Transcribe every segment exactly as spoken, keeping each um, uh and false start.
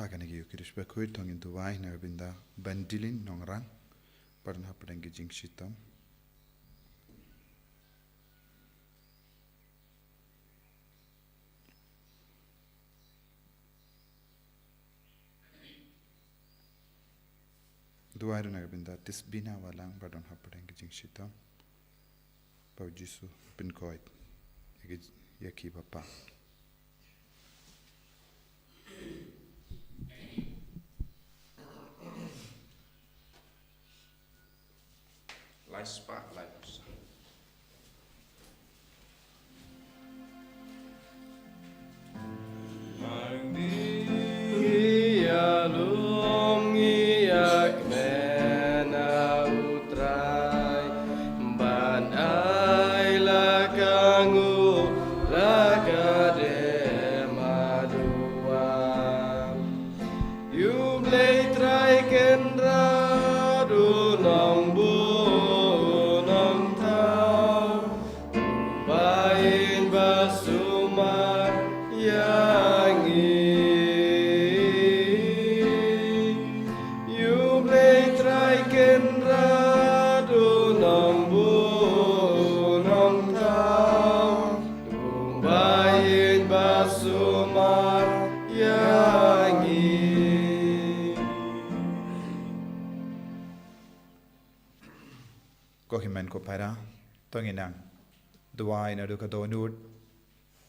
Kane ka Eucharist bakhuid to ngin duwai na ka bynta Bandilin Nongrang, ba don hapdeng ka jingshitom. Duwai ruh na ka bynta Tisbina Walang, ba don hapdeng ka jingshitom. Ba U Jisu pynkoit ïa ki, ïa ki bapang. Lai spah lai phew san. Ngi ïalum, ngi ïakmen ha U Trai, ban ai la ka nguh, la ka dem haduh. Ïa U Blei Trai Kynrad, U Nongbuh U Nongthaw, U Blei ba sumar ïa ngi. Ïa U Blei Trai Kynrad, U Nongbuh U Nongthaw, U Blei ba sumar ïa ngi. Ko hynmen ko para, to ngin nang duwai naduh ka dohnud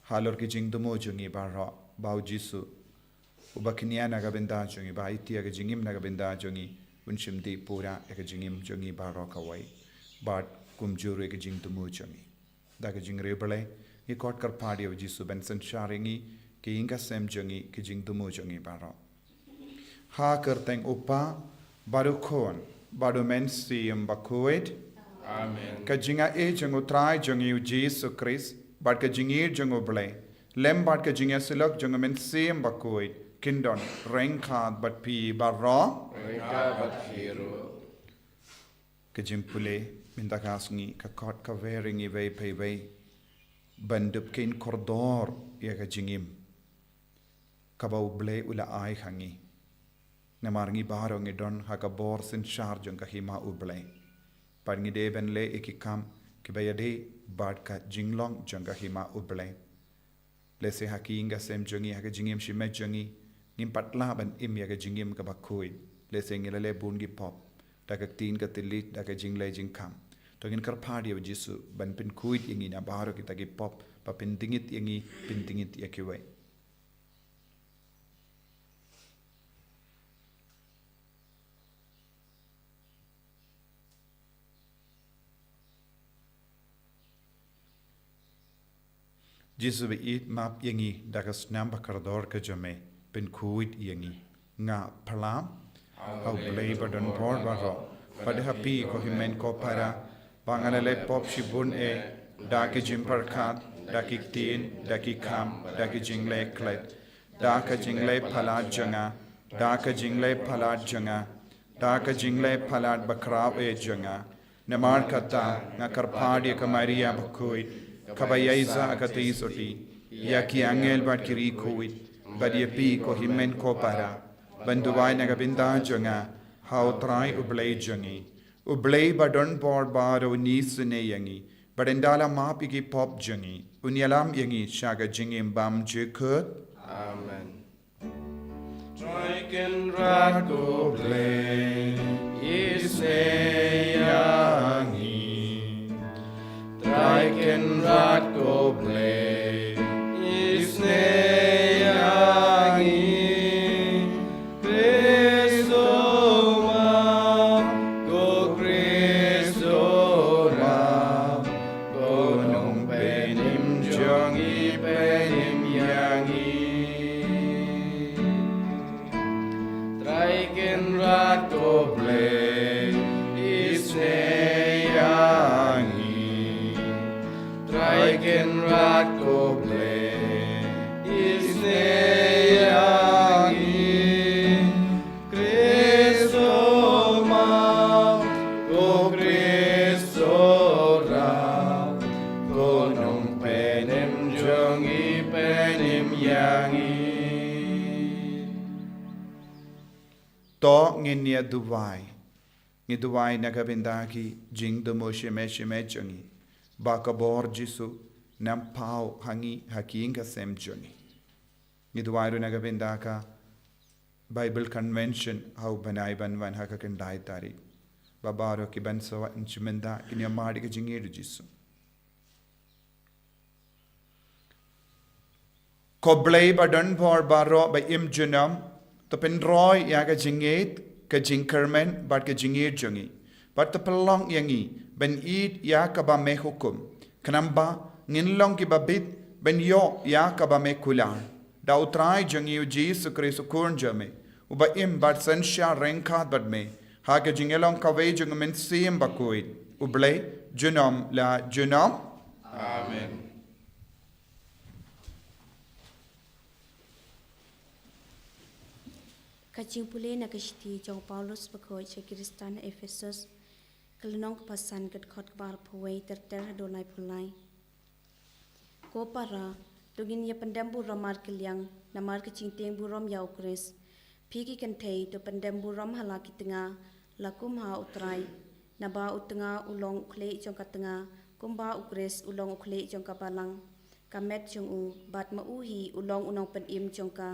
halor ki jingthmu jong ngi baroh, ba U Jisu uba kñia na ka bynta jong ngi, ba aiti ïa ka jingim na ka bynta jong ngi, un shim dih pura ïa ka jingim jong ngi baroh kawei, bad kumjuh ruh ïa ka jingthmu jong ngi. Da ka jingriewblei ngi khot kyrpad ïa U Jisu ban synshar ïa ngi, ki ïing ki sem jong ngi, ki jingthmu jong ngi baroh. Ha ka kyrteng U Kpa, bad U Khun, bad U Mynsiem Bakhuid. Amen. Ka jingaiei jong U Trai jong ngi U Jisu Khrist, bad ka jingïeit jong U Blei, lem bad ka jingïasyllok jong U Mynsiem Bakhuid, kin don ryngkat bad phi baroh. Ryngkat bad phi ruh. Ka jingpule mynta ka sngi ka khot kawei ïa ngi iwei pa iwei ban dup kheiñ kordor ïa ka jingim kaba U Blei u la ai ha ngi. Namar ngi baroh ngi don ha ka bor synshar jong ka hima U Blei, bad ngi dei ban leh ïa ki kam kiba ïadei bad ka jinglong jong ka hima U Blei. Lehse ha ki ïing ki sem jong ngi, ha ka jingim shimet jong ngi, ngim pat lah ban im ïa ka jingim kaba khuid. Lehse ngi la leh bun ki pop, da ka ktien ka thylliej, da ka jingleh jingkham. To ngin kyrpad ïa U Jisu ban pynkhuid ïa ngi na baroh kita ki pop, ba pyndingit ïa ngi, pyndingit ïa kiwei. Jisu ba ïeit, map ïa ngi da ka snam ba kordor ka jong me, pynkhuid ïa ngi. Nga pyrshah ha U Blei ba don bor baroh, bad ha phi ko hynmen ko para, ba nga la leh pop shibun eh, da ki jingpyrkhat, da ki ktien, da ki kam, da ki jingleh klet, da ka jingleh palat jong nga, da ka jingleh palat jong nga, da ka jingleh palat bakhraw eh jong nga. Namar kata nga kyrpad ïa ka Maria bakhuid, kaba ïaisah ha ka tei sotti, ïa ki angel bad ki riewkhuid, bad ïa phi ko hynmen ko para, ban duwai na ka bynta jong nga ha U Trai U Blei jong ngi. U Blei ba don bor baroh un isynei ïa ngi, bad ynda la map ïa ki pop jong ngi, un ïalam ïa ngi sha ka jingim bymjukut. Amen. Trai Kynrad ko Blei, isynei ïa ngi. Trai Kynrad ko Blei, isynei ïa ngi. Khrist u map, ko Khrist u map, ko Nongpynim jong ngi, pynim ïa ngi. Trai Kynrad ko Blei, ngin ïa duwai. Ngi duwai na ka bynta ki jingthmu shimet shimet jong ngi, ba ka bor Jisu un ym paw ha ngi ha ki ïing ka sem jong ngi. Ngi duwai ruh na ka bynta ka Bible Convention ha u bnai ban wan ha ka khyndai tarik, ba baroh kiban sa wan sha mynta kin ïa mad ïa ka jingïeit u Jisu. Ko Blei ba don bor baroh ba im junom, to pynroi ïa ka jingïeit, ka jingkyrmen bad ka jingïeit jong ngi, bad to pynlong ïa ngi ban ïeit ïa kaba me hukum, khnang ba ngin long kiba bit ban ïoh ïa kaba me kular. Da u Trai jong ngi u Jisu Khrist u Khun jong me, uba im bad synshar ryngkat bad me ha ka jingïalong kawei jong u Mynsiem Bakhuid, U Blei junom la junom. Amen. Ka jingpule na ka shithi jong u Paulus bakhuid sha ki Khristan ha Ephesus, ka lynnong kaba san, ka dkhot kaba arphew wei ter ter haduh laiphew lai. Ko para, to ngin ïa pyndem burom markylliang namar ka jingtieng burom ïa u Khrist. Phi ki kynthei, to pyndem burom ha la ki tnga, la kum ha u Trai. Naba u tnga u long u khlieh jong ka tnga, kumba u Khrist u long u khlieh jong ka balang, ka met jong u, bad ma u hi u long u nongpynim jong ka.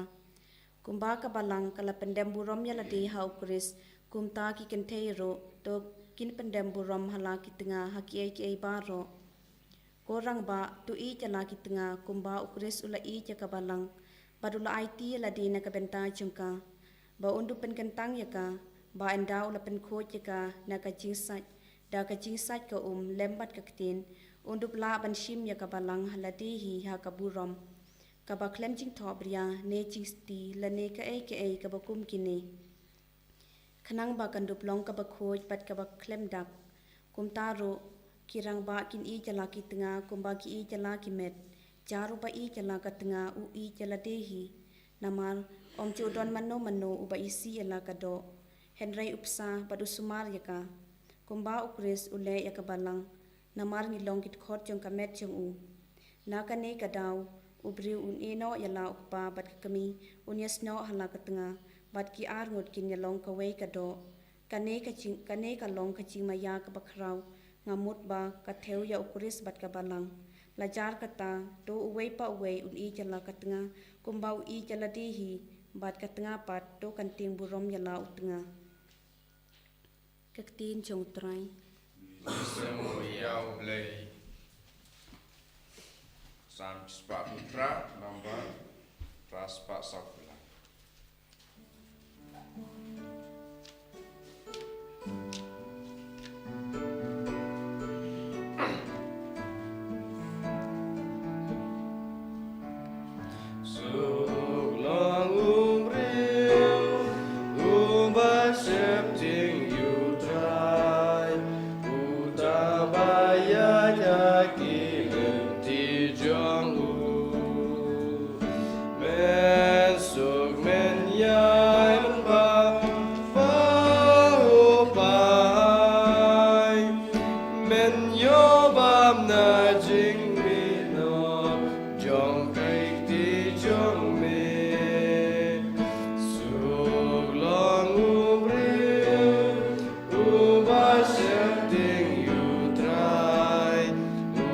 Kumba ka balang ka la pyndem burom ïa lade ha u Khrist, kumta ki kynthei ruh to kin pyndem burom ha la ki tnga ha kiei kiei baroh. Ko rangbah, to ïeit ïa la ki tnga kumba u Khrist u la ïeit ïa ka balang, bad u la aiti ïa lade na ka bynta jong ka, ba un dup pynkyntang ïa ka, ba ynda u la pynkhuid ïa ka na ka jingsait, da ka jingsait ka um lem bad ka ktien, un dup lah ban shim ïa ka balang ha lade hi ha ka burom, kaba khlem jingthohbria ne jingsti lane kaei kaei kaba kum kine. Khnang ba kan dup long kaba khuid bad kaba khlem dak. Kumta ruh, ki rangbah kin ïeit ïa la ki tnga kumba ki ïeit ïa la ki met. Jar uba ïeit ïa la ka tnga u ïeit ïa lade hi. Namar ym ju don mano mano uba isih ïa la ka doh, hynrei u bsa bad u sumar ïa ka, kumba u Khrist u leh ïa ka balang, namar ngi long ki dkhot jong ka met jong u. Na kane ka daw, u briew un ïehnoh ïa la u kpa bad ka kmie, un ïasnoh ha la ka tnga, bad ki arngut kin ïalong kawei ka doh. Kane ka jing, kane ka long ka jingmaïa kaba khraw. Nga mut ba ka thew ïa u Khrist bad ka balang. La jar kata, to uwei pa uwei un ïeit ïa la ka tnga kumba u ïeit ïa lade hi, bad ka tnga pat to kan tieng burom ïa la u tnga. Ka ktien jong u Trai. Sngewbha ïa u Blei. Salm spah phew phra, number phra spah saw phew lai. Suk long u briew uba sheptieng ïa u Trai, uta ba ïaid ha ki lynti jong u. Men suk men ïaid mynba pha u pai. Men ïoh bam na jingmih noh jong ki kti jong me. Suk long u briew uba sheptieng ïa u Trai, u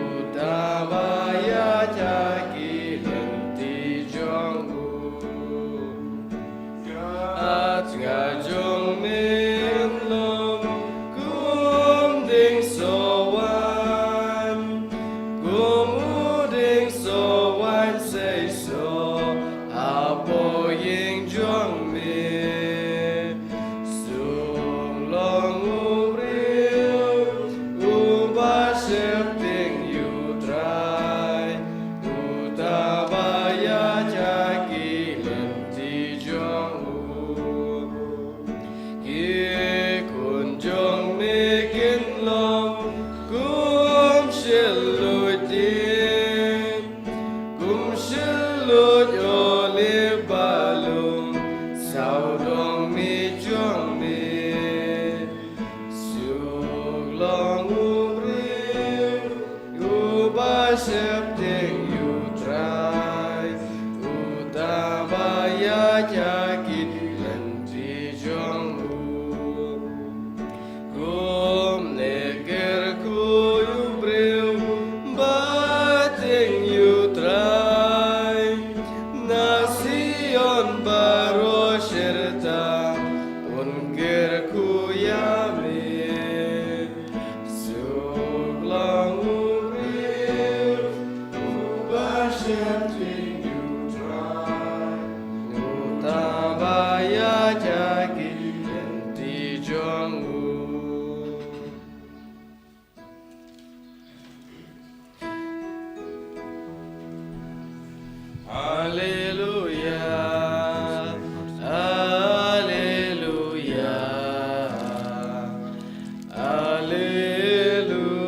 Haleluya.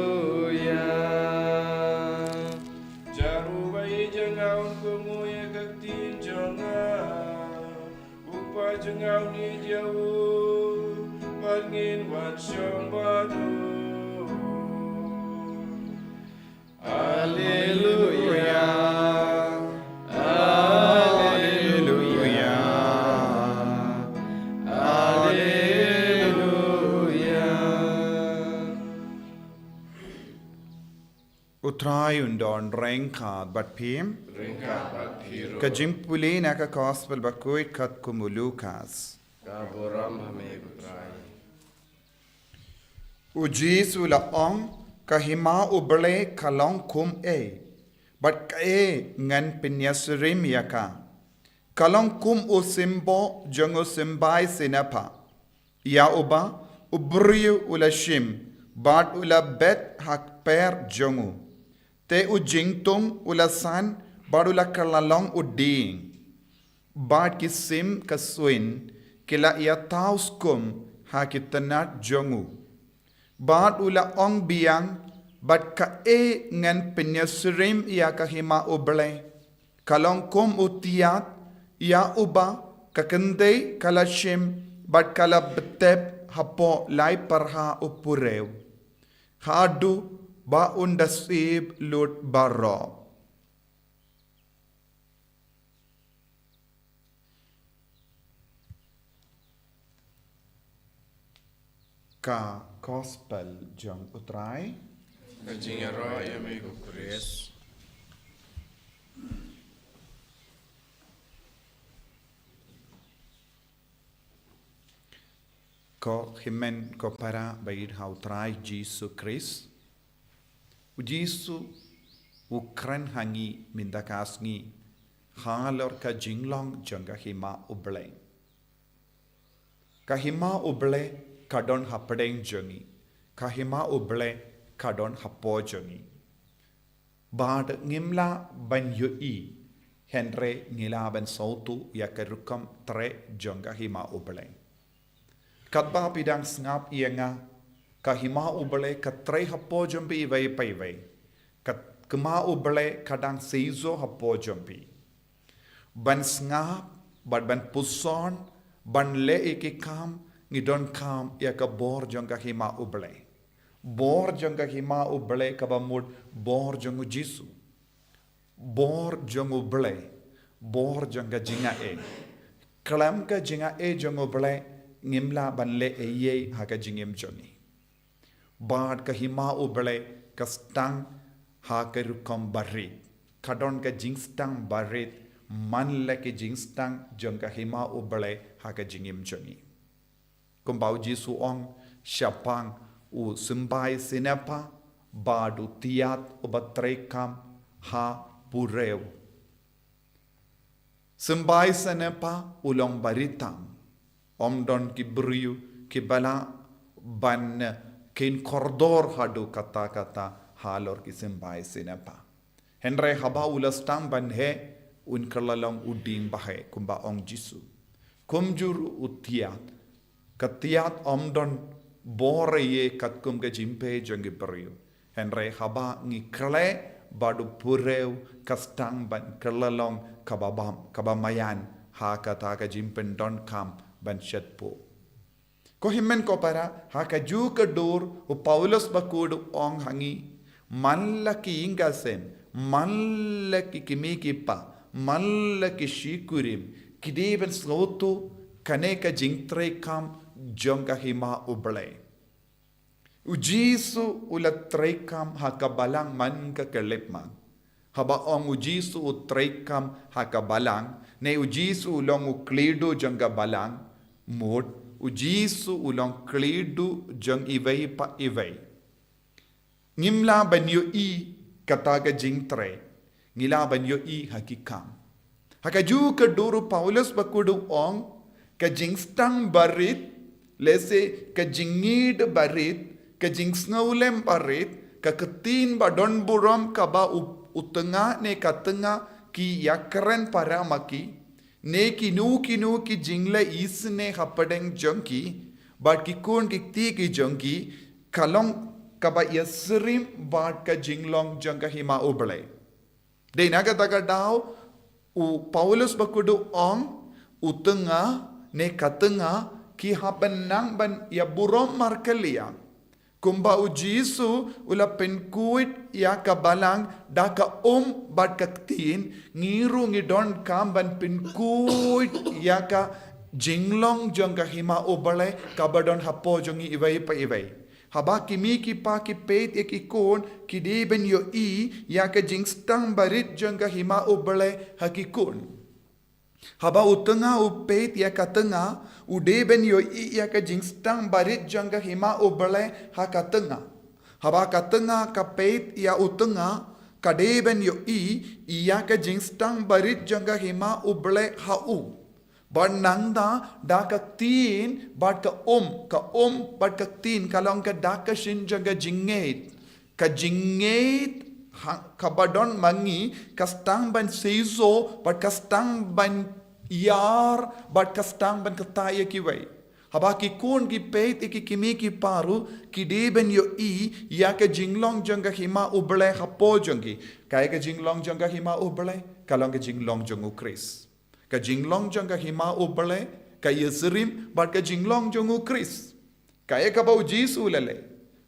Jar u Blei jong nga un kohnguh ïa ka ktien jong nga. U Kpa jong nga un ïeit ïa u, bad ngin wan shong bad u. Haleluya. Haleluya. Haleluya. U Trai un don ryngkat bad phi. Ryngkat bad phi ruh. Ka jingpule na ka Gospel bakhuid katkum u Lukas. Ka burom ha me ko Trai. U Jisu u la ong, ka hima u Blei ka long kum ei, bad kaei ngan pynïasyriem ïa ka. Ka long kum u symbol jong u symbai sinapha, ïa uba u briew u la shim, bad u la bet ha kper jong u. Te u jingtung u la san, bad u la kylla long u dieng. Bad ki sim ka suiñ ki la ïa thaw skum ha ki tnat jong u. Bad u la ong biang, bad kaei ngan pynïasyriem ïa ka hima u Blei. Ka long kum u tiat, ïa uba ka kynthei ka la shim, bad ka la btep hapoh lai pyrha u purew, haduh ba un da sib lut baroh. Ka Gospel jong u Trai. Ka jingïaroh ïa me ko Khrist. Ko hynmen ko para ba ïeit ha u Trai Jisu Khrist. U Jisu u kren ha ngi mynta ka sngi halor ka jinglong jong ka hima u Blei. Ka hima u Blei ka don hapdeng jong ngi. Ka hima u Blei ka don hapoh jong ngi. Bad ngim lah ban ïohi, hynrei ngi lah ban sngewthuh ïa ka rukom trei jong ka hima u Blei. Katba phi dang sngap ïa nga, ka hima u Blei ka trei hapoh jong phi iwei pa iwei. Ka hima u Blei ka dang seisoh hapoh jong phi. Ban sngap, bad ban puson, ban leh ïa ki kam, ngi donkam ïa ka bor jong ka hima u Blei. Bor jong ka hima u Blei kaba mut bor jong u Jisu. Bor jong u Blei, bor jong ka jingaiei. Khlem ka jingaiei jong u Blei, ngim lah ban leh ei ei ha ka jingim jong ngi. Bad ka hima u Blei ka sdang ha ka rukom barit. Ka don ka jingsdang barit man la ki jingsdang jong ka hima u Blei ha ka jingim jong ngi. Kumba u Jisu u ong shaphang u symbai sinapha bad u tiat uba treikam ha purew. Symbai sinapha u long barit tam. Ym don ki briew kiba lah ban kheiñ kordor haduh katta katta halor ki symbai sinapha. Hynrei haba u la sdang ban heh, un kylla long u dieng ba heh, kumba ong Jisu. Kumjuh u tiat, ka tiat ym don bor ei ei katkum ka jingpei jong ki briew. Hynrei haba ngi khleh bad u purew, ka sdang ban kylla long kaba bam, kaba maïan ha kata ka jingpyndonkam ban shad pop. Ko hynmen ko para, ha kajuh ka dur u Paulus bakhuid u ong ha ngi, man la ki ïing ki sem, man la ki kmie ki kpa, man la ki shi kurim, ki dei ban sngewthuh kane ka jingtreikam jong ka hima u Blei. U Jisu u la treikam ha ka balang man ka khyllipmat. Haba ong u Jisu u treikam ha ka balang, ne u Jisu u long u khlieh duh jong ka balang, mut u Jisu u long khlieh duh jong iwei pa iwei. Ngim lah ban ïohi kata ka jingtrei, ngi lah ban ïohi ha ki kam. Ha kajuh ka dur u Paulus bakhuid u ong, ka jingsdang barit, lehse ka jingïeit barit, ka jingsngewlem barit, ka ktien ba don burom kaba u, u tnga ne ka tnga ki ïakren para ma ki, ne kino kino ki jingleh isynei hapdeng jong ki bad ki khun ki kti ki jong ki, ka long kaba ïasyriem bad ka jinglong jong ka hima U Blei. Dei na kata ka daw, u Paulus bakhuid u ong, u tnga, ne ka tnga, ki hap ban nang ban ïaburom markylliang. Kumba u Jisu u la pynkhuid ïa ka balang da ka um bad ka ktien, ngi ruh ngi donkam ban pynkhuid ïa ka jinglong jong ka hima U Blei kaba don hapoh jong ngi iwei pa iwei. Haba ki mei ki pa ki peit ïa ki khun, ki dei ban ïohi ïa ka jingstang barit jong ka hima U Blei ha ki khun. Haba u tnga u peit ïa ka tnga, u dei ban ïohi ïa ka jingstang barit jong ka hima U Blei ha ka tnga. Haba ka tnga ka peit ïa u tnga, ka dei ban ïohi ïa ka jingstang barit jong ka hima U Blei ha u. Bad nangta da ka ktien bad ka um, ka um bad ka ktien ka long ka dak ka shin jong ka jingngeit. Ka jingngeit ha, kaba don ma ngi, ka sdang ban seisoh, bad ka sdang ban ïar, bad ka sdang ban ktah ïa kiwei. Haba ki khun ki peit ïa ki kmie ki pa ruh, ki dei ban ïohi ïa ka jinglong jong ka hima U Blei hapoh jong ki. Kaei ka jinglong jong ka hima U Blei? Ka long ka jinglong jong U Khrist. Ka jinglong jong ka hima U Blei ka ïasyriem bad ka jinglong jong U Khrist. Kaei kaba u Jisu u la leh.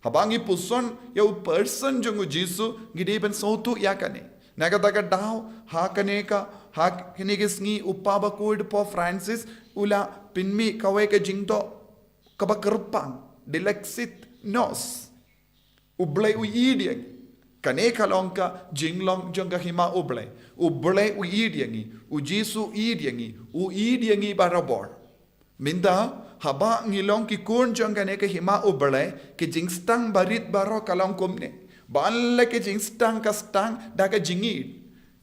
Haba ngi puson ïa u person jong u Jisu, ngi dei ban sngewthuh ïa kane. Na kata ka daw, ha kane ka, ha kane ka sngi u Papa bakhuid Pope Francis u la pynmih kawei ka jingdoh kaba kyrpang, Dilexit nos. U Blei u ïeit ïa ngi. Kane ka long ka jinglong jong ka hima U Blei. U Blei u ïeit ïa ngi. U Jisu u ïeit ïa ngi. U ïeit ïa ngi barabor. Mynta, haba ngi long ki khun jong kane ka hima U Blei, ka jingstang barit baroh ka long kumne. Ba la ka jingstang ka stang da ka jingïeit.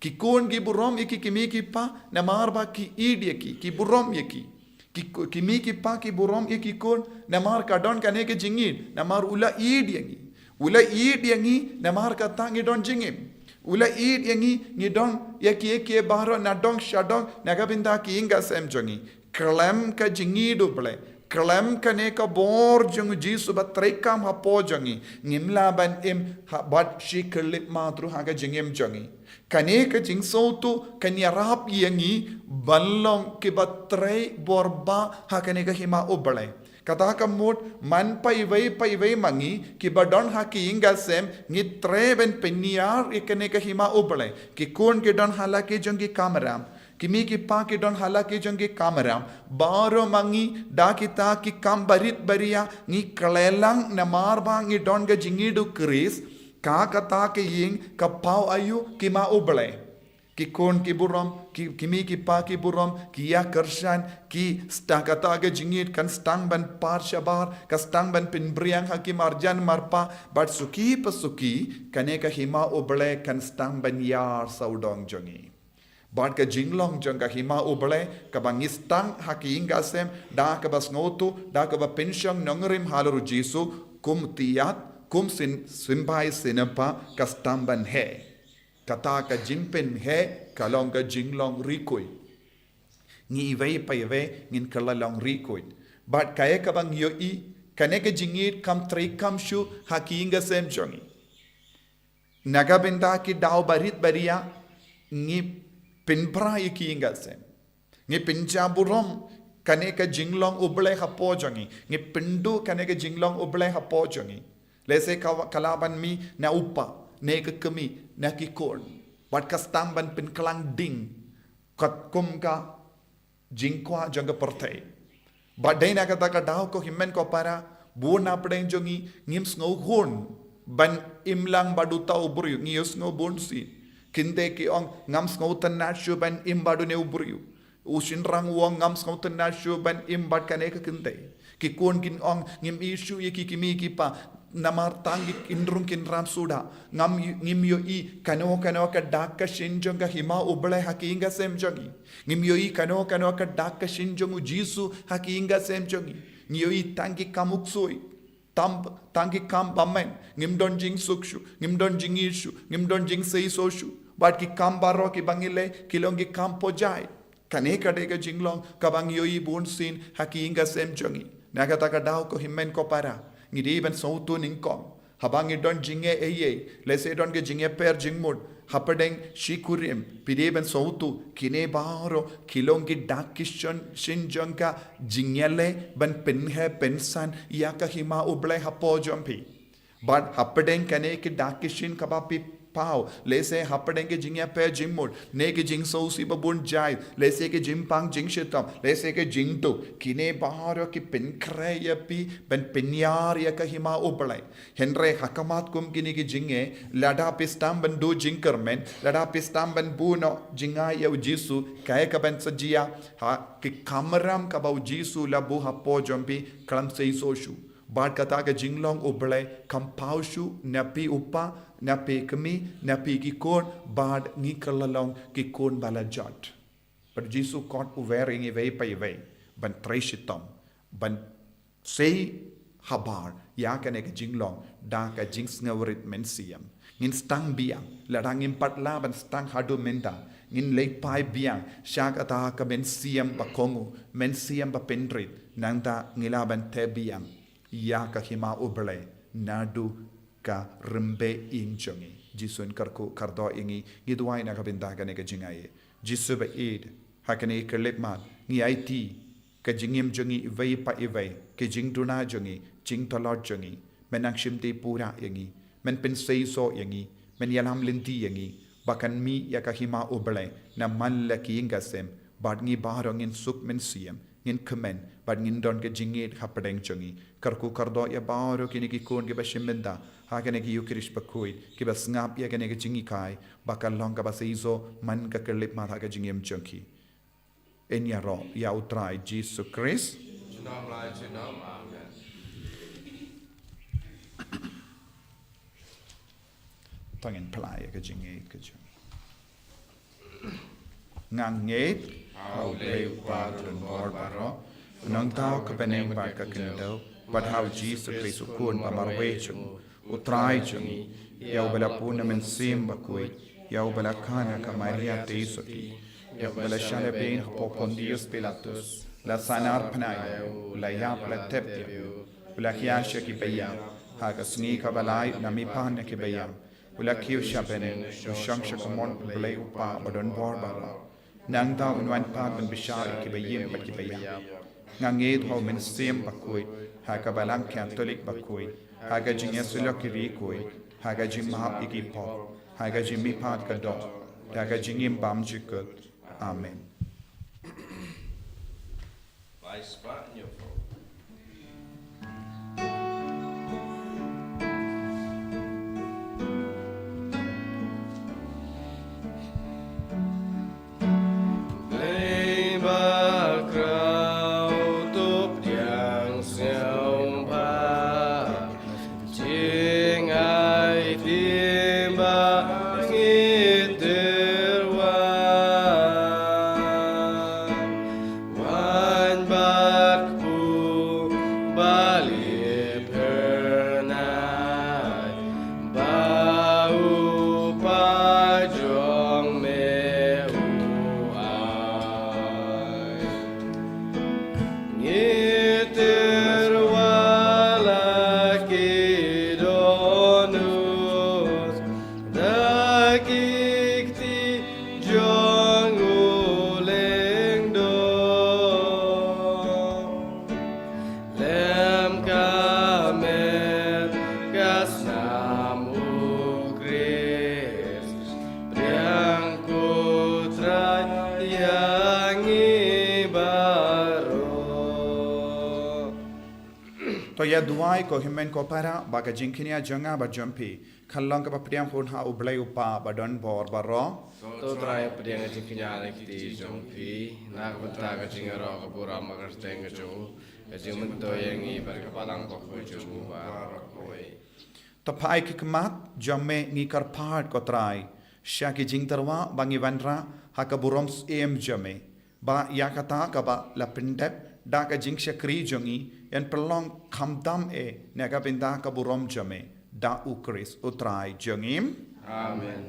Ki khun ki burom ïa ki kmie ki pa, namar ba ki ïeit ïa ki, ki burom ïa ki. Ki, ki mei ki pa ki burom ïa ki khun, namar ka don kane ka jingïeit, namar u la ïeit ïa ngi. U la ïeit ïa ngi, namar kata ngi don jingim. U la ïeit ïa ngi, ngi don ïa kiei kiei baroh nadong shadong, na ka bynta ki ïing ki sem jong ngi. Khlem ka jingïeit U Blei, khlem kane ka bor jong u Jisu ba treikam hapoh jong ngi, ngim lah ban im ha bad shi khyllipmat ruh ha ka jingim jong ngi. Kane ka jingsngewthuh kan ïarap ïa ngi ban long kiba trei bor bha ha kane ka hima U Blei. Kata ka mut man pa iwei pa iwei ma ngi kiba don ha ki ïing ki sem, ngi treh ban pynïar ïa kane ka hima U Blei. Ki khun ki don ha la ki jong ki kamram. Ki mei ki pa ki don ha la ki jong ki kamram. Baroh ma ngi da kita ki kam barit baria ngi khleh lang namar ba ngi don ka jingïeit U Khrist. Ka kata ka ïing ka paw aïu? Ka hima U Blei. Ki khun ki burom, ki, ki mei ki pa ki burom, ki ïa kyrshan, ki sdang, kata ka jingïeit kan sdang ban par shabar, ka sdang ban pynbriang ha ki marjan marpa, bad suki pa suki, kane ka hima U Blei kan sdang ban ïar sawdong jong ngi. Bad ka jinglong jong ka hima U Blei, kaba ngi sdang ha ki ïing ki sem, da kaba sngewthuh, da kaba pynshong nongrim halor u Jisu, kum tiat, kum syn, symbai synpa, ka sdang ban heh. Kata ka jingpynheh ka long ka jinglong rikhuid. Ngi iwei pa iwei ngin kylla long rikhuid. Bad kaei kaba ngi ïohi, kane ka jingïeit kam treikam shuh ha ki ïing ki sem jong ngi. Na ka bynta ki daw barit baria ngi pynpra ïa ki ïing ki sem. Ngi pynjah burom kane ka jinglong U Blei hapoh jong ngi. Ngi pynduh kane ka jinglong U Blei hapoh jong ngi. Lehse ka, ka lah ban mih na u kpa, ne ka kmie, na ki khun. Bad ka sdang ban pynkhlaiñ ding katkum ka jingkwah jong ka pyrthei. Bad dei na kata ka daw ko hynmen ko para, bun na pdeng jong ngi ngim sngewhun ban im lang bad uta u briew, ngi ïohsngew bun sien. Kynthei ki ong ngam sngewtynnat shuh ban im bad une u briew. U shynrang u ong ngam sngewtynnat shuh ban im bad kane ka kynthei. Ki khun kin ong ngim ïeit shuh ïa ki kmie ki pa. Namar tang ki kin rung kin ram suda. Ngam ï-, ngim ïohi kano kano ka dak ka shin jong ka hima U Blei ha ki ïing ki sem jong ngi. Ngim ïohi kano kano ka dak ka shin jong u Jisu ha ki ïing ki sem jong ngi. Ngi ïohi tang ki kam u ksuid. Tam, tang ki kam bymman, ngim don jingsuk shuh, ngim don jingïeit shuh, ngim don jingseisoh shuh. Bad ki kam baroh kiba ngi leh, ki long ki kam pyrshah. Kane ka dei ka jinglong kaba ngi ïohi bun sien ha ki ïing ki sem jong ngi. Na kata ka daw ko hynmen ko para, Ngi dei ban sngewthuh nyngkong. Haba ngi don jingeh eiei, lehse don ki jingeh per jingmut hapdeng shi kurim, phi dei ban sngewthuh kine baroh ki long ki dak ki shin, shin jong ka jingïaleh ban pynheh pynsan ïa ka hima U Blei hapoh jong phi. Bad hapdeng kane ki dak ki shin kaba phi paw, lehse hapdeng ki jingïapher jingmut, ne ki jingsngewsih babun jait, lehse ki jingpang jingshitom, lehse ki jingduk, kine baroh ki pynkhreh ïa phi ban pynïar ïa ka hima U Blei. Hynrei ha khmat kum kine ki jingeh, lada phi sdang ban duh jingkyrmen, lada phi sdang ban buh noh jingai ïa U Jisu, kaei kaban sa jia? Ha, ki kamram kaba U Jisu la buh hapoh jong phi kam seisoh shuh. Bad kata ka jinglong U Blei kam paw shuh na phi u pa, na phi kmie, na phi ki khun, bad ngi kylla long ki khun ba la jot. Bad U Jisu u khot uwei ïa ngi iwei pa iwei ban trei shitom, ban sei habar ïa kane ka jinglong da ka jingsngewrit mynsiem. Ngin sdang biang, lada ngim pat lah ban sdang haduh mynta, ngin leit phai biang sha kata ka mynsiem ba kohnguh, mynsiem ba pynrit, nangta ngi lah ban teh biang ïa ka hima U Blei naduh ka rymbeh ïing jong ngi. Jisu un kyrkhu kyrdoh ïa ngi, ngi duwai na ka bynta kane ka jingaiei. Jisu ba ïeit, ha kane ka khyllipmat ngi aiti ka jingim jong ngi iwei pa iwei, ka jingduna jong ngi, jingtlot jong ngi. Men nang shimti pura ïa ngi, men pynseisoh ïa ngi, men ïalam lynti ïa ngi, ba kan mih ïa ka hima U Blei na man la ki ïing ka sem, bad ngi baroh ngin suk mynsiem, ngin kmen, bad ngin don ka jingïeit hapdeng jong ngi. Kyrkhu kyrdoh ïa baroh kine ki khun kiba shim bynta ha kane ka Ïukharist bakhuid, kiba sngap ïa kane ka jinghikai, ba kan long kaba seisoh man ka khyllipmat ha ka jingim jong ki. Yn ïaroh ïa U Trai Jisu Khrist. Junom la junom. Amen. To ngin phla ïa ka jingngeit ka jong ngi. Nga ngeit ha U Blei U Kpa badonbor baroh, U Nongthaw ka bneng bad ka khyndew, bad ha U Jisu Khrist U Khun ba marwei jong U Trai jong ngi, ïa uba la pun na Mynsiem Bakhuid, ïa uba la kha na ka Maria Theisotti, ïa uba la shah lehbeiñ hapoh Pontius Pilatus, la sahnarphna ïa u, la ïap, la thep ïa u, u la khia sha kiba ïap, ha ka sngi kaba lai u la mihpat na kiba ïap, u la kiew sha bneng, u shong sha ka mon U Blei U Kpa badonbor baroh. Nangta un wan pat ban bishar ïa kiba im bad kiba ïap. Nga ngeit ha U Mynsiem Bakhuid, ha ka Balang Katholik bakhuid, ha ka jingïasyllok ki riewkhuid, ha ka jingmap ïa ki pop, ha ka jingmihpat ka doh, ha ka jingim bymjukut. Amen. Blei bakhraw, to pdiang sngewbha, jingaiti ba ngi tyrwa. Wan bad kpu ba lipher nai, ba u Pa jong me u ai. Ngi tyrwa la ki dohnud da ki kti jong u lyngdoh. Lem ka met ka snam U Khrist, pdiang ko Trai ïa ngi baroh. To ïa duwai ko hynmen ko para, ba ka jingkñia jong nga bad jong phi kan long kaba pdiang hun ha U Blei U Kpa badonbor baroh. To Trai pdiang ka jingkñia na ki kti jong phi, na ka bynta ka jingïaroh ka burom ka kyrteng ka jong u, ka jingmyntoi ïa ngi bad ka Balang Bakhuid jong u baroh kawei. To phai ki khmat jong me ngi kyrpad ko Trai sha ki jingtyrwa ba ngi wanrah ha ka burom syiem jong me, ba ïa kata kaba la pyndep da ka jingshakri jong ngi yn pynlong khamtam eh na ka bynta ka burom jong me, da U Khrist U Trai jong ngi. Amen.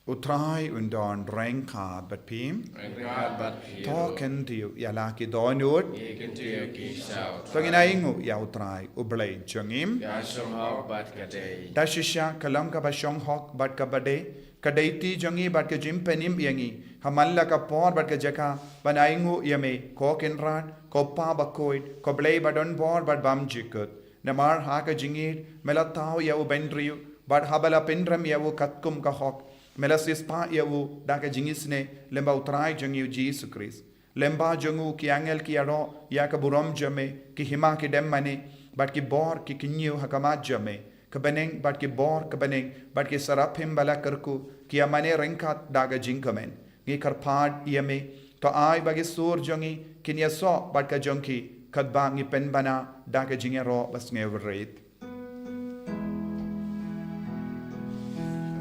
U Trai un don ryngkat bad phi. Ryngkat bad phi. To kyntiew ïa la ki dohnud. Ngi kyntiew ki sha U Trai. To ngin ainguh ïa U Trai U Blei jong ngi. Ka shong hok bad ka dei. Da shisha ka long kaba shong hok bad kaba dei, ka dei ti jong ngi bad ka jingpynim ïa ngi ha man la ka por bad ka jaka ban ainguh ïa me, ko Kynrad, ko Pa bakhuid, ko Blei ba don bor bad bymjukut. Namar ha ka jingïeid me la thaw ïa u bynriew, bad haba la pynrem ïa u katkum ka hok, me la siewspah ïa u da ka jingisynei lyngba U Trai jong ngi U Jisu Khrist. Lyngba jong u ki angel ki ïaroh ïa ka burom jong me, ki hima ki dem mane, bad ki bor ki kyñiew ha khmat jong me. Ka bneng bad ki bor ka bneng bad ki saraphim ba la kyrkhu ki ïa mane ryngkat da ka jingkmen. Ngi kyrpad ïa me, to ai ba ki sur jong ngi kin ïasoh bad ka jong ki, katba ngi pynbna da ka jingïaroh basngewrit.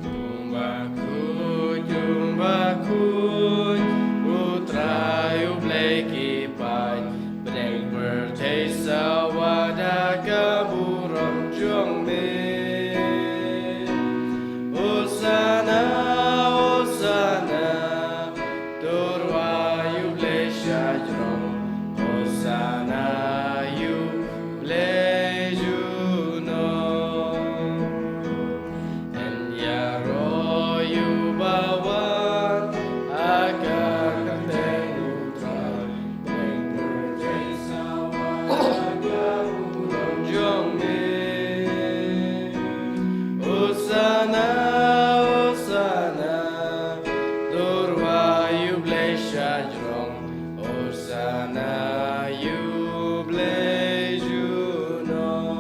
Jong bakhuid, jong bakhuid, U Trai U Blei ki paid, bneng pyrthei sawa da ka burom jong me. Hosana, Hosana, to rwai U Blei shajrong, Hosana ïa U Blei junom. Yn ïaroh ïa uba wan ha ka kyrteng U Trai, bneng pyrthei sawa da ka burom jong me. Hosana, Hosana, to rwai U Blei shajrong, Hosana ïa U Blei junom.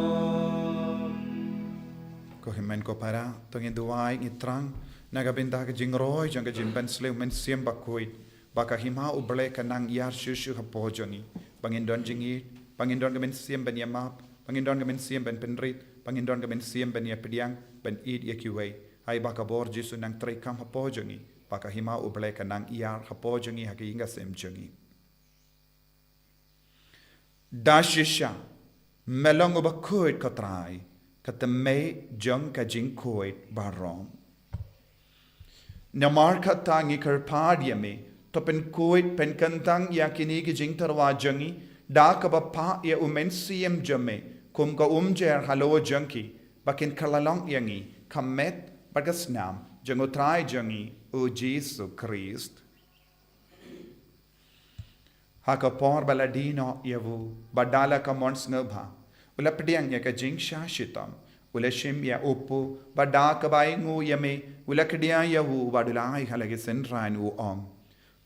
Ko hynmen ko para, to ngin duwai, ngi thrang na ka bynta ka jingroi jong ka jingpynshlur U Mynsiem Bakhuid, ba ka hima U Blei kan nang ïar shuh shuh hapoh jong ngi, ba ngin don jingïeid, ba ngin don ka mynsiem ban ïamap, ba ngin don ka mynsiem ban pynrit, ba ngin don ka mynsiem ban ïapdiang, ban ïeid ïa kiwei. Ai ba ka bor Jisu nang treikam hapoh jong ngi, ba ka hima U Blei kan nang ïar hapoh jong ngi ha ka ïing ka sem jong ngi. Da shisha me long uba khuid, ko Trai, ka tymmen jong ka jingkhuid baroh. Namar kata ngi kyrpad ïa me, to pynkhuid pynkyntang ïa kine ki jingtyrwa jong ngi da kaba phah ïa U Mynsiem jong me kum ka umjer halor jong ki, ba kin kylla long ïa ngi ka met bad ka snam jong U Trai jong ngi U Jisu Khrist. Ha ka por ba la die noh ïa u, bad da la ka mon sngewbha u la pdiang ïa ka jingshah shitom, u la shim ïa u pu, bad da kaba ainguh ïa me u la khie ïa u, bad u la ai ha la ki synran u ong: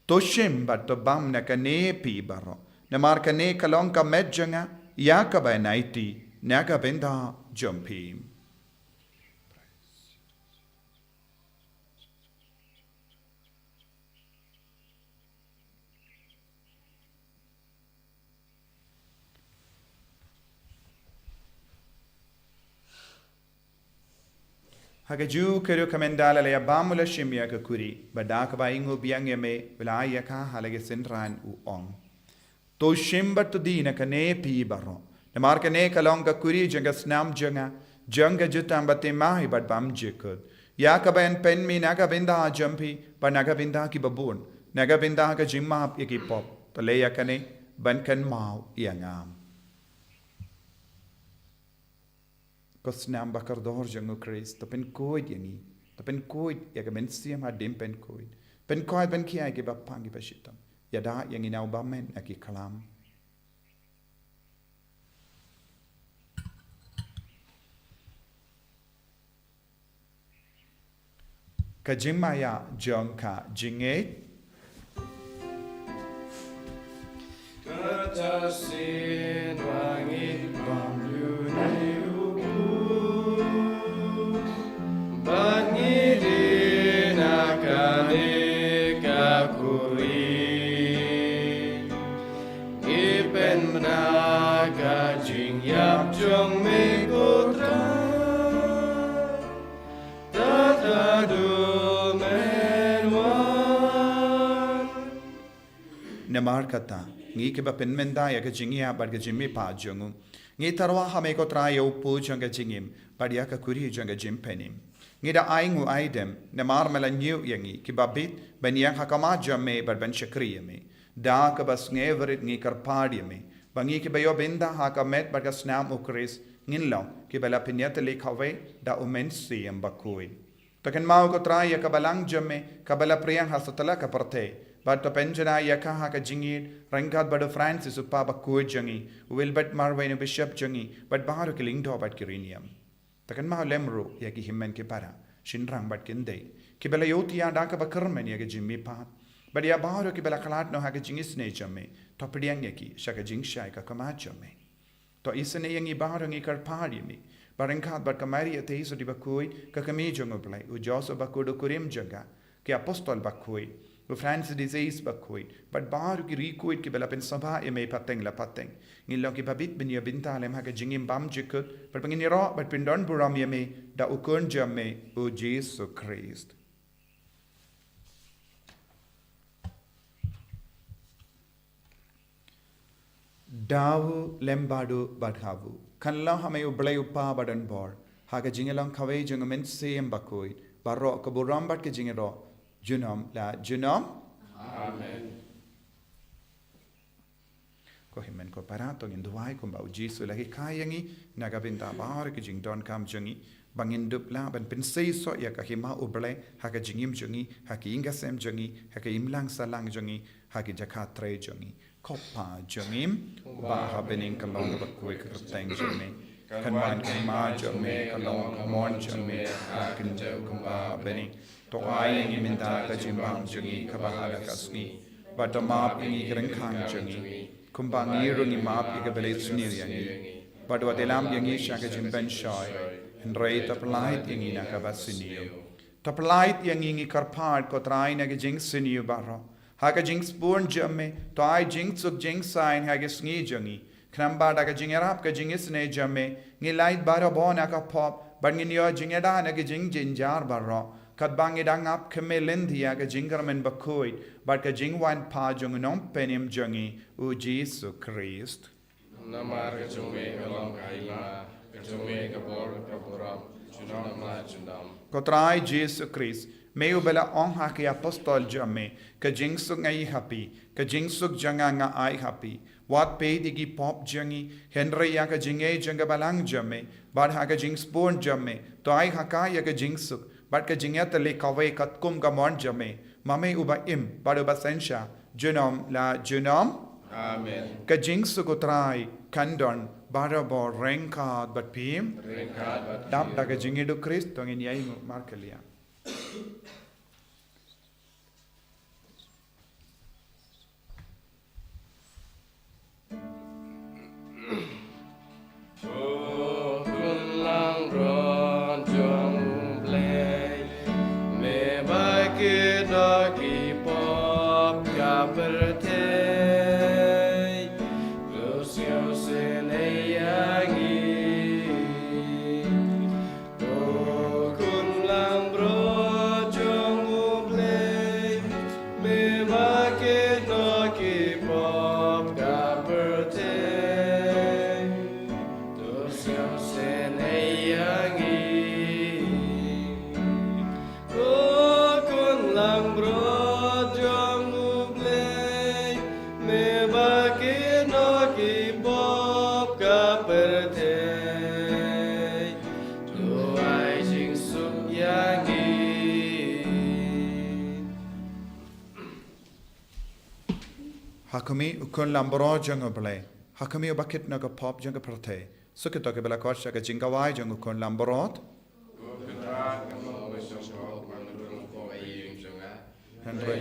To shim bad to bam na kane phi baroh, namar kane ka long ka met jong nga ïa kaba yn aiti na ka bynta jong phi. Ha kajuh ka ruh, ka mynta la ïa bam, u la shim ïa ka khuri, bad da kaba ainguh biang ïa me u la ai ïa ka ha la ki synran u ong: To shim bad to die na kane phi baroh, namar kane ka long ka khuri jong ka snam jong nga, jong ka jutang bathymmai bad bymjukut, ïa kaba yn pynmih na ka bynta jong phi bad na ka bynta kiba bun, na ka bynta ka jingmap ïa ki pop. To leh ïa kane ban kynmaw ïa nga. Ko snam ba kordor jong U Khrist, to pynkhuid ïa ngi, to pynkhuid ïa ka mynsiem hadien pynkhuid, pynkhuid ban khie ïa kiba pang kiba shitom, ïada ïa ngi na u bymman na ki khlam. Ka jingmaïa jong ka jingngeit. Kata sien ba ngi bam ïa une u pu, bad ngi die na kane ka khuri, ngi pynbna ka jingïap jong me, ko Trai, tad haduh men wan. Namar kata, ngi kiba pynmynta ïa ka jingïap bad ka jingmihpat jong u, ngi tyrwa ha me, ko Trai, ïa u pu jong ka jingim bad ïa ka khuri jong ka jingpynim. Ngi da ai nguaidem, namar me la ñiew ïa ngi, kiba bit, ban ïeng ha khmat jong me, bad ban shakri ïa me. Da kaba sngewrit ngi kyrpad ïa me, ba ngi kiba ïoh bynta ha ka met bad ka snam u Khrist, ngin long, kiba la pynïatylli kawei, da u Mynsiem Bakhuid. To kynmaw ko Trai ïa ka balang jong me, kaba la phriang ha satlak ka pyrthei. Bad to pynjynjar ïa ka ha ka jingïeit, ryngkat bad u Francis u Papa bakhuid jong ngi, u Wilbert Marwein u Bishop jong ngi, bad baroh ki lyngdoh bad ki riewniam. To kynmaw lem ruh ïa ki hynmen ki para, shynrang bad ki khyndai, kiba la ïohthiah da kaba kyrmen ïa ka jingmihpat. Bad ïa baroh kiba la khlad noh ha ka jingisynei jong me, to pdiang ïa ki, sha ka jingshai ka khmat jong me. To isynei ïa ngi baroh ngi kyrpad ïa me. Bad ryngkat bad ka Maria Theisotti bakhuid, ka kmie jong u Blei, u Joseph bakhuid u kurim jong ka, ki apostol bakhuid, u Francis de Assisi bakhuid, bad baroh ki riewkhuid kiba la pynsngewbha ïa me pateng la pateng. Ngin long kiba bit ban ïoh bynta lem ha ka jingim bymjukut, bad ba ngin ïaroh bad pyndonburom ïa me, da u Khun jong me, u Jisu Khrist. Da u lem bad u bad ha u. Kan long ha me u Blei u Kpa badonbor. Ha ka jingïalong kawei jong u Mynsiem Bakhuid. Baroh ka burom bad ka jingïaroh. Junom la junom. Amen. Ko hynmen ko para, to ngin duwai kumba u Jisu u la hikai ïa ngi, na ka bynta baroh ki jingdonkam jong ngi. Ba ngin dup lah ban pynseisoh ïa ka hima u Blei, ha ka jingim jong ngi, ha ka ïing ka sem jong ngi, ha ka imlang sahlang jong ngi, ha ki jaka trei jong ngi. Ko Kpa jong ngi, uba ha bneng, ka long kaba khuid ka kyrteng jong me. Kan wan ka hima jong me, ka long ka mon jong me, ha ka khyndew kumba ha bneng. To ai ïa ngi mynta ka jingbam jong ngi kaba ha ka sngi. Bad to map ïa ngi ki ryngkang jong ngi, kumba ngi ruh ngi map ïa kiba leh sniew ïa ngi. Bad wat ïalam ïa ngi sha ka jingpynshoi, hynrei to pyllait ïa ngi na kaba sniew. To pyllait ïa ngi, ngi kyrpad ko Trai, na ka jingsniew baroh. Ha ka jingsbun jong me, to ai jingsuk jingsaiñ ha ka sngi jong ngi. Khnang ba da ka jingïarap ka jingisynei jong me, ngin lait barabor na ka pop, bad ngin ïoh jingïada na ka jingjynjar baroh. Katba ngi dang ap khmih lynti ïa ka jingkyrmen bakhuid, bad ka jingwan pat jong u Nongpynim jong ngi, u Jisu Khrist. Namar ka jong me ka long ka hima, ka jong me ka bor, ka burom, junom la junom. Ko Trai Jisu Khrist, me uba la ong ha ki apostol jong me, ka jingsuk nga ai ha phi, ka jingsuk jong nga nga ai ha phi. Wat peit ïa ki pop jong ngi, hynrei ïa ka jingngeit jong ka balang jong me, bad ha ka jingsbun jong me, to ai ha ka ïa ka jingsuk, bad ka jingïatylli kawei katkum ka mon jong me, ma me uba im, bad uba synshar, junom la junom. Amen. Ka jingsuk u Trai, kan don, barabor ryngkat bad phi. Ryngkat bad phi. Dap da ka jingïeit u Khrist, to ngin ïainguh markylliang. O Khun langbrot jong U Blei, me ba kit noh ki pop ka pyrthei, to sngewsynei ïa ngi. O Khun langbrot jong U Blei, me ba kit noh ki pop ka pyrthei, to sngewsynei ïa ngi. O Khun langbrot jong U Blei, me ba kit noh ki pop ka pyrthei, to ai jingsuk ïa ngi. Ha khmih, O Khun langbrot jong U Blei, ha khmih uba kit noh ka pop jong ka pyrthei. Suk ïa kito kiba la khot sha ka jingkhawai jong U Khun langbrot. Hynrei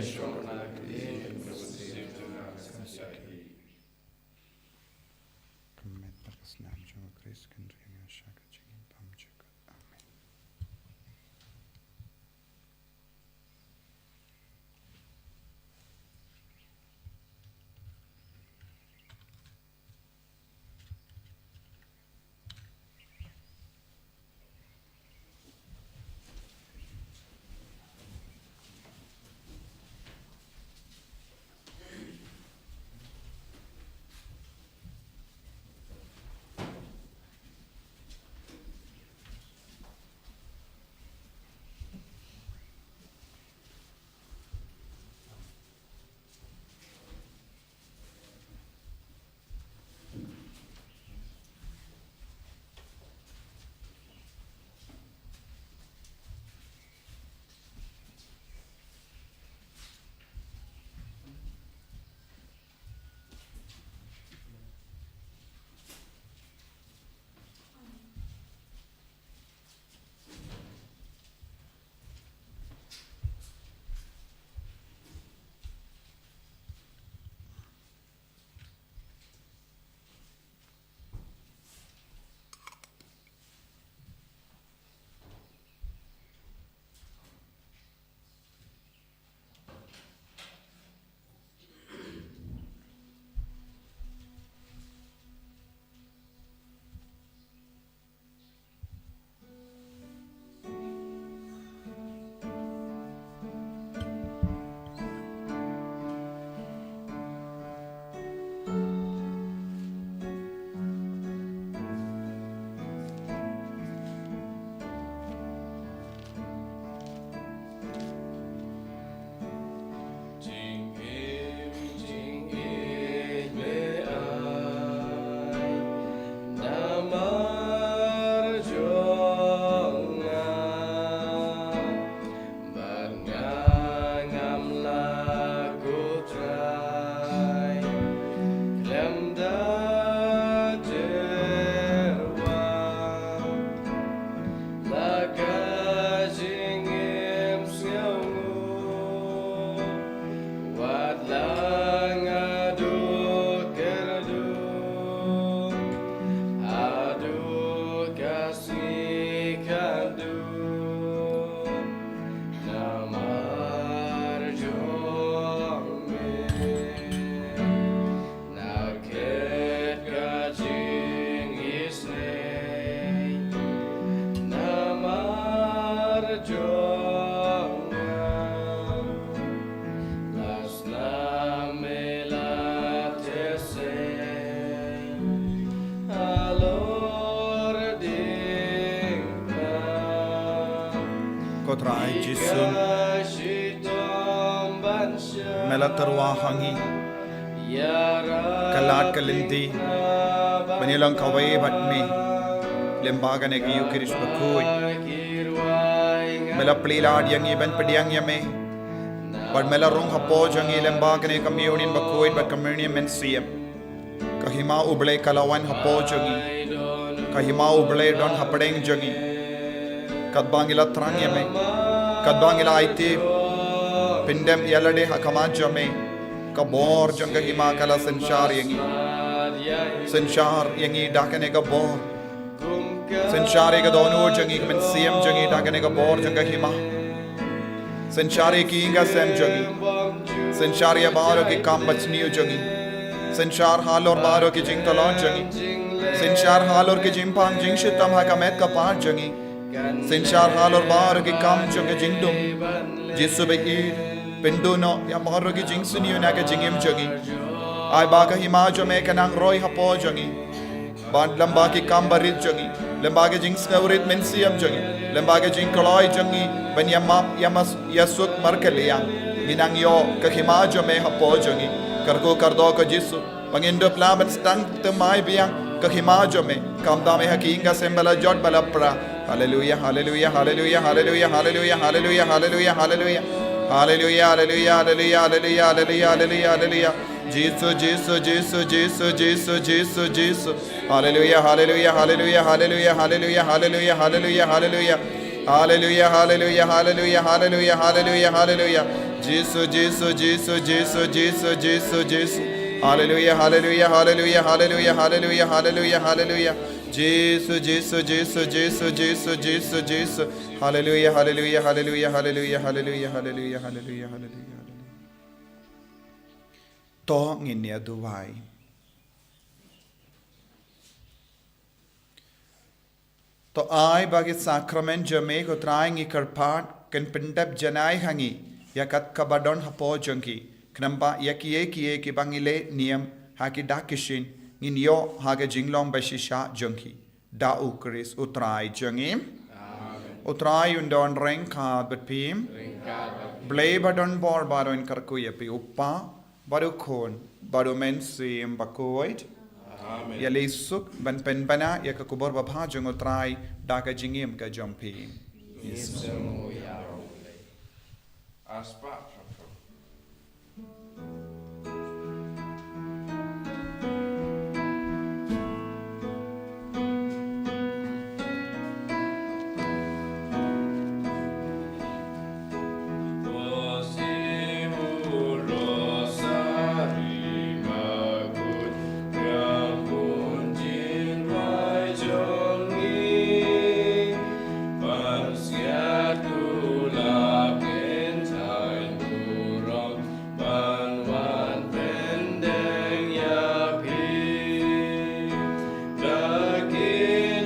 ka met bad ka snam jong U Khrist kan ri ïa nga sha ka jingim bymjukut. Amen. Trai Jisu, me la tyrwa ha ngi ka lad ka lynti ban ïalong kawei bad me lyngba kane ka Ïukharist bakhuid. Me la plie lad ïa ngi ban pdiang ïa me, bad me la rung hapoh jong ngi lyngba kane ka Communion bakhuid bad Communion mynsiem. Ka hima U Blei ka la wan hapoh jong ngi. Ka hima U Blei don hapdeng jong ngi. Katba ngi la thrang ïa me, katba ngi la aiti pyndep ïa lade ha khmat jong me, ka bor jong ka hima ka la synshar ïa ngi. Synshar ïa ngi da kane ka bor. Synshar ïa ka dohnud jong ngi, ka mynsiem jong ngi da kane ka bor jong ka hima. Synshar ïa ki ïing ki sem jong ngi. Synshar ïa baroh ki kam basniew jong ngi. Synshar halor baroh ki jingtlot jong ngi. Synshar halor ki jingpang jingshitom ha ka met ka phad jong ngi. Synshar halor baroh ki kam jong ka jingdum. Jisu ba-ïeit, pynduh noh ïa baroh ki jingsniew na ka jingim jong ngi. Ai ba ka hima jong me kan nang roi hapoh jong ngi. Bad lyngba ki kam barit jong ngi, lyngba ki jingsngewrit mynsiem jong ngi, lyngba ki jingkloi jong ngi ban ïa map, ïa mas, ïa suk markylliang, ngi nang ïoh ka hima jong me hapoh jong ngi. Kyrkhu kyrdoh ko Jisu ba ngin dup lah ban sdang thymmai biang ka hima jong me. Kam da me ha ki ïing ki sem ba la jot ba la pra. Haleluya, haleluya, haleluya, haleluya, haleluya, haleluya, haleluya, haleluya. Haleluya, haleluya, haleluya, haleluya, haleluya, haleluya, haleluya. Jisu, Jisu, Jisu, Jisu, Jisu, Jisu. Haleluya, haleluya, haleluya, haleluya, haleluya, haleluya, haleluya, haleluya. Haleluya, haleluya, haleluya, haleluya, haleluya, haleluya. Jisu, Jisu, Jisu, Jisu, Jisu, Jisu, Jisu. Haleluya, haleluya, haleluya, haleluya, haleluya, haleluya, haleluya. Jisu, Jisu, Jisu, Jisu, Jisu, Jisu. Haleluya, haleluya, haleluya, haleluya, haleluya, haleluya, haleluya, haleluya. To ngin ïa duwai. To ai ba ki sakramen jong me ko Trai ngi kyrpad kin pyndep janai ha ngi ïa kat kaba don hapoh jong ki. Khnang ba ïa kiei kiei kiba ngi leh niam ha ki dak ki shin ngin ïoh ha ka jinglong ba shisha jong ki. Da U Khrist U Trai jong ngi. Amen. U Trai un don ryngkat bad phi. Ryngkat bad phi. Blei ba don bor baroh un kyrkhu ïa phi, U Kpa, bad U Khun, bad U Mynsiem Bakhuid. Amen. Ïaleh suk ban pynbna ïa ka khubor babha jong U Trai da ka jingim ka jong phi. Ngin sa ïa u Blei. Aspa. Ban wan pyndeng ïa phi. Da ki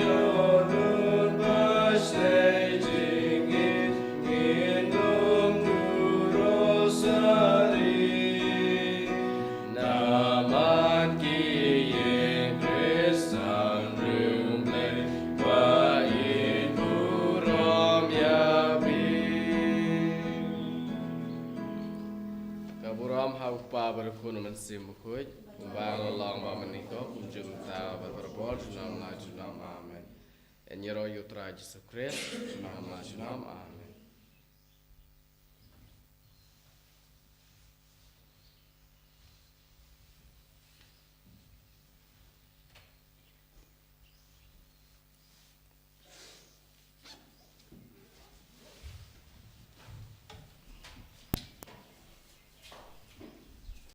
dohnud ba shlei jingim ngin ym duh rosari. Namar ki ïing Khristan riewblei ba ïeit burom ïa phi. Ka burom ha U Kpa bad U Khun, U Mynsiem Bakhuid, kumba la long, ba mynnyngkong, kumjuh mynta, bad barabor, junom la junom. Amen. Ïa ngi ruh ïa U Trai Jisu Khrist, junom la junom. Amen.